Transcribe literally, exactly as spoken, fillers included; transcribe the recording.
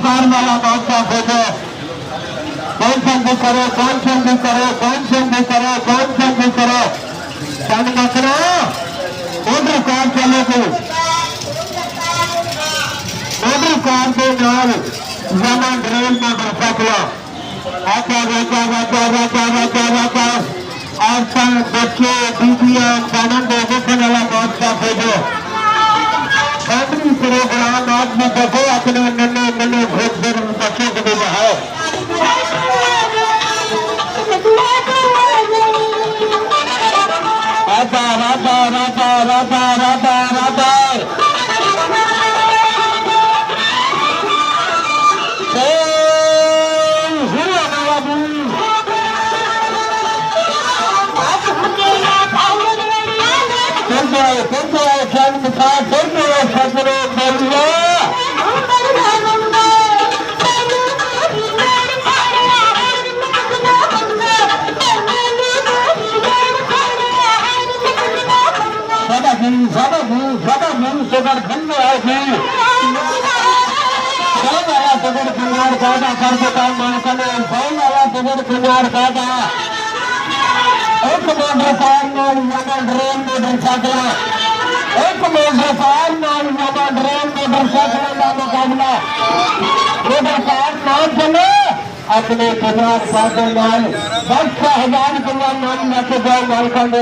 کار والا بادشاہ ہو جائے۔ ٹینشن بھی کرو، ٹینشن بھی کرو، ٹینشن بھی کرو، ٹینشن بھی کرو۔ چند مکڑا، ادھر کار چلے گی۔ ادھر کار دے نال یمن ریل موٹر سائیکل۔ آجا، آجا، آجا، آجا، آجا، آجا۔ عورتاں، بچے، بیبیاں، بہناں دے ویکھݨ والا بادشاہ بھیجو۔ فیملی پروگرام آج بھی دیکھو، اپنے ننے ننے گھوڑ دے بچوں کو بھی بہاؤ۔ ربا، ربا، ربا، ربا، ربا، ربا۔ سادہ جی، سادہ جی، سادہ جی، سگڑ بھنگے آئے جی۔ سادہ آیا سگڑ بھنگار سادہ کر کے کام مان کنے، سادہ آیا سگڑ بھنگار سادہ۔ ایک موٹر کار نال یمن ڈرون موٹر سائیکل، ایک موٹر کار نال یمن ڈرون موٹر سائیکل دا مقابلہ۔ موٹر کار نہ چلے، اپنے بازار سادے نال دس ہزار روپیہ نال لے کے جاؤ مالکاں دے۔